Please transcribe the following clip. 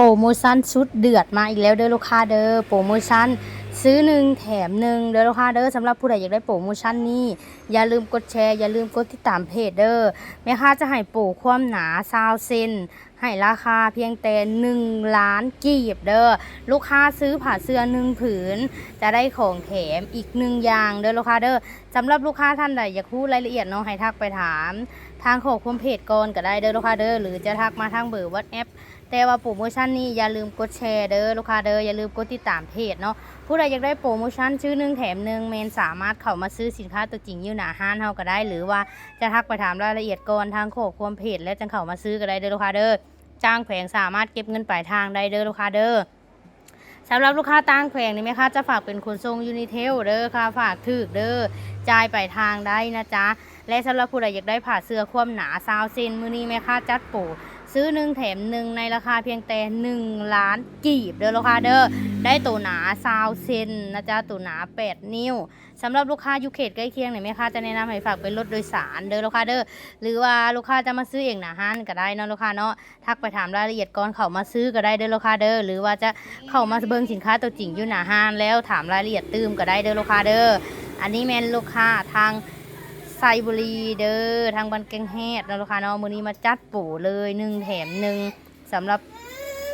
ໂປຣໂມຊັນສຸດເດືອດມາອີກແລ້ວເດີລູກຄ້າເດີ ໂປຣໂມຊັນຊື້ໜຶ່ງແຖມໜຶ່ງເດີລູກຄ້າເດີ. ສຳລັບຜູ້ໃດຢາກໄດ້ໂປຣໂມຊັນນີ້ ຢ່າລືມກົດແຊ ຢ່າລືມກົດຕິດຕາມເພຈເດີ. ແມ່ຄ້າຈະໃຫ້ໂປຣຄວາມໜາຊາວເຊັນ ໃຫ້ລາຄາພຽງແຕ່ໜຶ່ງລ້ານກີບເດີ. ລູກຄ້າຊື້ຜ້າເສື້ອໜຶ່ງຜືນ ຈະໄດ້ຂອງແຖມອີກໜຶ່ງຢ່າງເດີລູກຄ້າເດີ. ສຳລັບລູກຄ້າທ່ານໃດຢາກຮູ້ລາຍລະອຽດເນາະ ໃຫ້ທັກໄປຖາມທາງຂໍ້ຄວາມເພຈກ່ອນກໍໄດ້ເດີລູກຄ້າເດີ ຫຼືຈະທັກມາທາງເບີວັອດແອັບ ແຕ່ວ່າໂປຣໂມຊັນນີ້ຢ່າລືມກົດແຊເດີລູກຄ້າເດີ ຢ່າລືມກົດຕິດຕາມເພຈເນາະ. ຜູ້ໃດຢາກໄດ້ໂປຣໂມຊັນຊື້ໜຶ່ງແຖມໜຶ່ງ ແມ່ນສາມາດເຂົ້າມາຊື້ສິນຄ້າຕົວຈິງຢູ່ໜ້າຮ້ານເຮົາກໍໄດ້ ຫຼືວ່າຈະທັກໄປຖາມລາຍລະອຽດກ່ອນທາງຂໍ້ຄວາມເພຈ ແລ້ວຈັ່ງເຂົ້າມາຊື້ກໍໄດ້ເດີລູກຄ້າເດີ. ຕ່າງແຂວງສາມາດເກັບເງິນປາຍທາງໄດ້ເດີລູກຄ້າເດີ. ສຳລັບລູກຄ້າຕ່າງແຂວງນີ້ ແມ່ຄ້າຈະຝາກເປັນຂົນສົ່ງ Unitel ເດີ ຄ່າຝາກຖືກເດີ ຈ່າຍປາຍທາງໄດ້ນະຈ໊ະ. ແລະ ສຳລັບຜູ້ໃດຢາກໄດ້ຜ້າເສື້ອຄວາມໜາຊາວເຊັນ ມື້ນີ້ແມ່ຄ້າຈັດໂປຣຊື້ໜຶ່ງແຖມໜຶ່ງ ໃນລາຄາພຽງແຕ່ໜຶ່ງລ້ານກີບເດີລູກຄ້າເດີ. ໄດ້ໂຕໜາຊາວເຊັນນະຈ໊ະ ໂຕໜາແປດນິ້ວ. ສຳລັບລູກຄ້າຢູ່ເຂດໃກ້ຄຽງນີ້ ແມ່ຄ້າຈະແນະນຳໃຫ້ຝາກເປັນລົດໂດຍສານເດີລູກຄ້າເດີ ຫຼືວ່າລູກຄ້າຈະມາຊື້ເອງໜ້າຮ້ານກໍໄດ້ເນາະລູກຄ້າເນາະ. ທັກໄປຖາມລາຍລະອຽດກ່ອນເຂົ້າມາຊື້ກໍໄດ້ເດີລູກຄ້າເດີ ຫຼືວ່າຈະເຂົ້າມາເບິ່ງສິນຄ້າຕົວຈິງຢູ່ໜ້າຮ້ານ ແລ້ວຖາມລາຍລະອຽດຕື່ມກໍໄດ້ເດີລູກຄ້າເດີ. ອັນນີ້ແມ່ນລູກຄ້າທາງໄຊບູລີເດີ ທາງບ້ານແກ້ງແຮດເນາະລູກຄ້າເນາະ. ມື້ນີ້ມາຈັດໂປຣເລີຍໜຶ່ງແຖມໜຶ່ງ ສຳລັບ